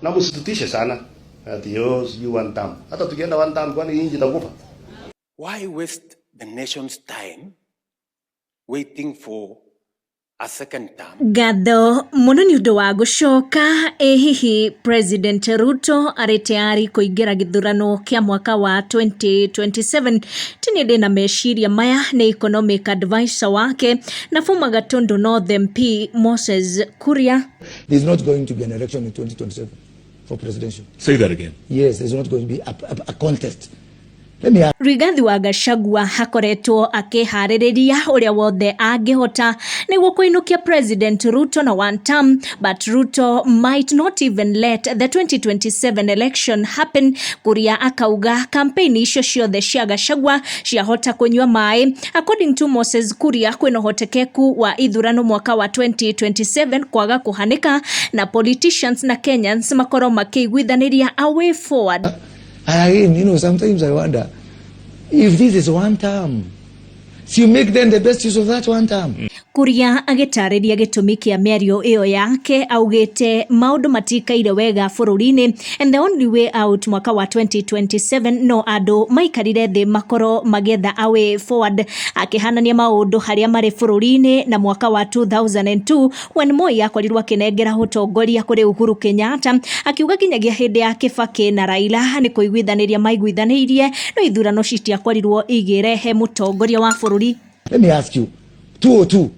Na msitutishe sana ati, oh, sijui one term. Hata tukienda one term, kwani nchi itakufa? Why waste the nation's time waiting for a second term? Ngatho mũno nĩ ũndũ wa gũcoka. Ĩ hihi President Ruto arĩ tayari kũingĩra gĩthurano kĩa mwaka wa 2027? Ti niĩ ndĩna meciria maya, nĩ economic advisor wake na former Gatundu North MP Moses Kuria. There's not going to be an election in 2027 for presidential. Say that again. Yes, there's not going to be a contest. Let me ask Rigathi wa Gachagua akoretwo akĩharĩrĩria ũrĩa wothe angĩhota nĩguo kũinũkia President Ruto na one term, but Ruto might not even let the 2027 election happen. Kuria akauga campaign icio ciothe cia Gachagua ciahota kũnyua maĩ. According to Moses Kuria, kwĩna ũhotekeku wa ithurano mwaka wa 2027 kwaga kũhanĩka na politicians na Kenyans makorwo makĩiguithanĩria a way forward. And again, sometimes I wonder if this is one term. So you make then the best use of that one term. Kuria agĩtarĩria gĩtũmi kĩa mĩario ĩyo yake, augĩte maũndũ matikaire wega bũrũri-inĩ and the only way out mwaka wa 2027 no andũ maikarire thĩ makorwo magĩetha a way forward, akĩhanania maũndũ harĩa marĩ bũrũri-inĩ na mwaka wa 2002 when Moi akorirwo akĩnengera ũtongoria kũrĩ Uhuru Kenyatta, akiuga nginyagia hĩndĩ ya Kibaki na Raila nĩ kũiguithanĩria maiguithanĩirie, no ithurano citiakorirwo igĩrehe mũtongoria wa bũrũri. Let me ask you, 202,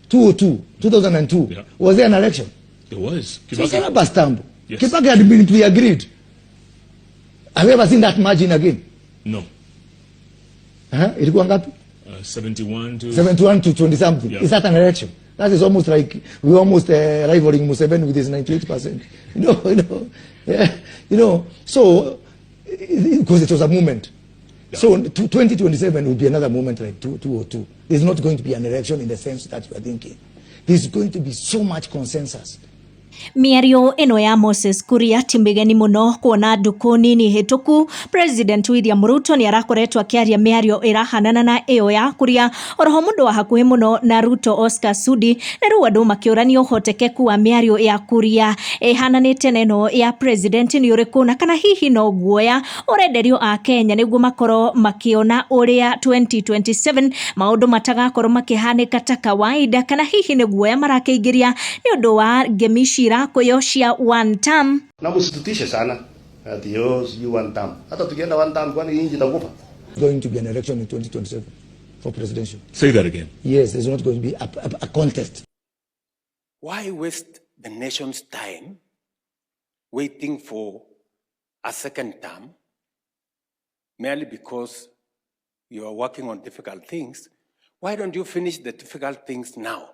202, 2002, was there an election? There was. So it's a rubber stamp. Yes. Kibaki had been pre-agreed. Have you ever seen that margin again? No. Huh? Ilikuwa ngapi? 71 to 71 to 20 something. Yeah. Is that an election? That is almost like we almost rivaling Museveni with his 98%. Yeah, so because it was a movement. So 2027 will be another moment like 202. There's not going to be an election in the sense that you are thinking. There's going to be so much consensus. Mĩario ĩno ya Moses Kuria ti mĩgeni mũno, kuona ndukũ nini hĩtũku President William Ruto nĩ arakoretwo akĩaria mĩario ĩrahanana na ĩyo ya Kuria, oroho mũndũ wa hakuhĩ mũno na Ruto, Oscar Sudi, na rĩu andũ makĩũrania ũhotekeku wa mĩario ya Kuria ĩhananĩte na ĩno ya president nĩ ũrĩkũ, na kana hihi no guoya ũrenderio a Kenya nĩguo makorwo makĩona ũrĩa 2027 maũndũ matagakorwo makĩhanĩka ta kawaida, kana hihi nĩ guoya marakĩingĩria nĩ ũndũ wa ngemi ici irakũywo cia one term. Na msitutishe sana ati, oh, sijui one term. Hata tukienda one term, kwani nchi itakufa? Going to be an election in 2027 for presidential. Say that again. Yes, there's not going to be a contest. Why waste the nation's time waiting for a second term merely because you are working on difficult things? Why don't you finish the difficult things now?